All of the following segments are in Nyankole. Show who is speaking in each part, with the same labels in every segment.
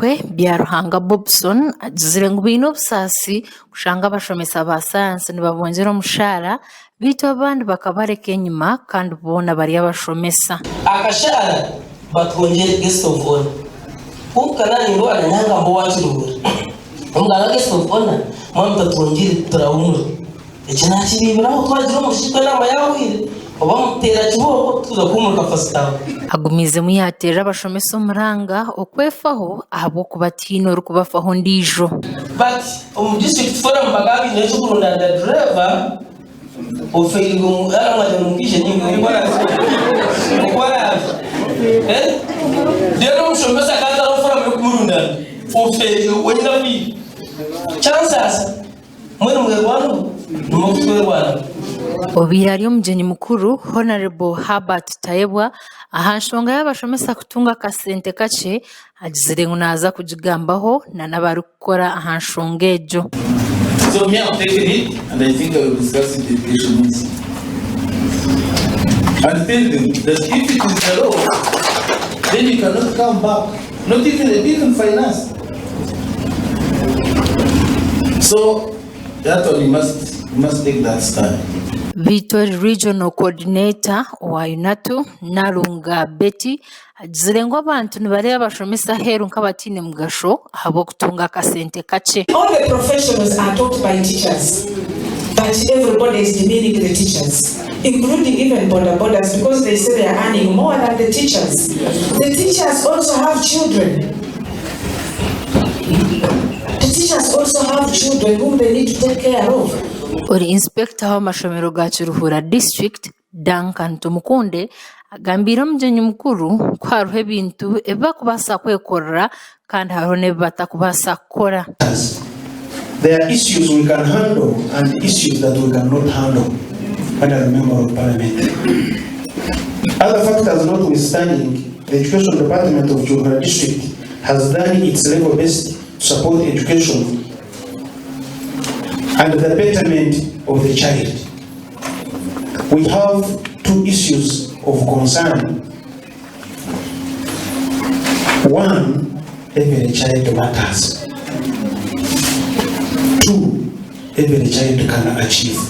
Speaker 1: Itokwe, Byaruhanga Bobson agizire ngu baine obusaasi kushanga abashomesa ba sayansi nibabongyera omushaara beitu abandi bakabareka enyima kandi boona bari abashomesa.
Speaker 2: Akashaara batwongyere guest of honor kwonka naanye ndwara nyanga mbe owa Kiruhura omuganga guest of honor mwaba mutatwongyire turahumura. Eki nakireeberaho twagira omushija enaama yahweire oba muteera kibooko tuza kuhumurika first half.
Speaker 1: Agumiizemu yaateerera abashomesa omuranga okwefaho ahabw'okuba tihaine orikubafaho ondiijo.
Speaker 2: But omu district forum bakaba baine ekyokurundaanira driver ofeirwe omu ara mwagira ngu mukaija nyingi oku araabe oku araabe eh then omushomesa akaba atariho forum yokumurundaanira ofeirwe wenyine afiire kyansaasa. Mbwenu mwerwaneho, nimwo kutwerwanaho.
Speaker 1: Obaire ari omugyenyi mukuru, Honarebo Herbert Tayebwa aha nshonga y'abashomesa kutunga akasente kakye, agizire ngu naaza kugigambaho n'abarikukora aha nshonga egyo.
Speaker 3: So me I've taken it and I think I will discuss with the education minister and tell them that if it is the law then you cannot come back not even even finance So that one you must, you must take that stand.
Speaker 1: Beitu ori Regional Coordinator owa UNATU, Nalunga Betty, agizire ngu abantu nibareeba abashomesa aheeru nk'abataine mugasho ahabw'okutunga akasente kakye.
Speaker 4: All the professionals are taught by teachers but everybody is demeaning the teachers including even boda bodas because they say they are earning more than the teachers. The teachers also have children. The teachers also have children whom they need to take care of.
Speaker 1: Ori Inspector w'amashomero ga Kiruhura District, Duncan Tumukunde agambiire omugyenyi mukuru ku hariho ebintu ebi barikubaasa kwekorera kandi hariho n'ebi batakubaasa kukora.
Speaker 5: There are issues we can handle and issues that we cannot handle, Honourable Member of Parliament. Other factors notwithstanding, The Education Department of Kiruhura District has done its level best to support education and the betterment of the child. We have two issues of concern. One, every child matters. Two, every child can achieve.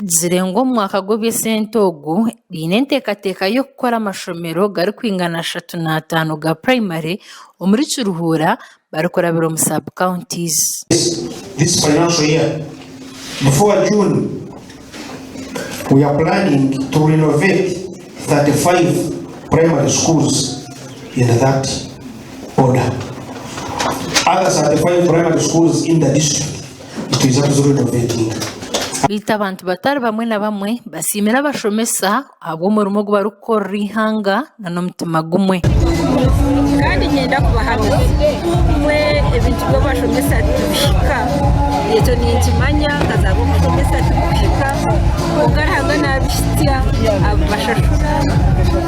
Speaker 1: Agizire ngu omu mwaka gw'eby'esente ogu, baine enteekateeka y'okukora amashomero garikwingana 35 ga purayimare omuri Kiruhura barikurabira omu sub counties.
Speaker 5: This financial year, before June, we are planning to renovate 35 primary schools in that order. Other 35 primary schools in the district nitwija kuzirenovatinga.
Speaker 1: Beitu abantu batari bamwe na bamwe basiimire abashomesa ahabw'omurimo ogu barikukorera eihanga n'omutima gumwe.
Speaker 6: Kandi niinyenda kubahamiza obumwe ebintu by'abashomesa tibihika, ekyo ninkimanya nkazaarwa omushomesa tibikuhika kwonka Ruhanga nabihitsya abibashashura,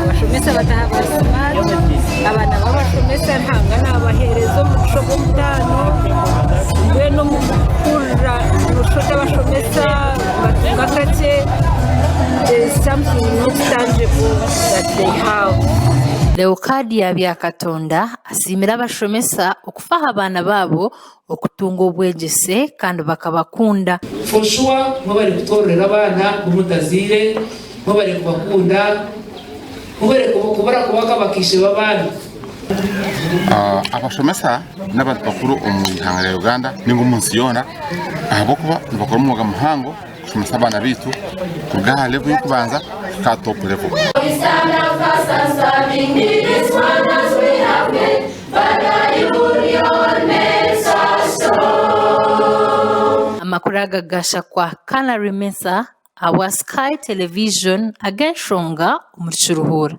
Speaker 6: abashomesa bataaha bari simaati, abaana b'abashomesa Ruhanga nabaheereza omugisha ogw'omutaano mbwenu omu kuhurira nooshusha oti abashomesa nibatunga kakye there is something not tangible that they have.
Speaker 1: Leocadia Byakatonda asiimire abashomesa okufa aha baana baabo okutunga obwegyese kandi bakabakunda.
Speaker 7: For sure mwebare kutororera abaana bu mutazaire, mwebare kubakunda, mwebare kubura kuba nk'abakaishe b'abaana.
Speaker 8: Abashomesa n'abantu bakuru omu ihanga rya Uganda ninga omu nsi yoona ahabw'okuba nibakora omwoga muhango kushomesa abaana baitu kuruga aha level y'okubanza kuhika aha top level.
Speaker 1: Amakuru aga gashakwa Canary Mensah ahabwa Sky Television ag'enshonga omuri Kiruhura.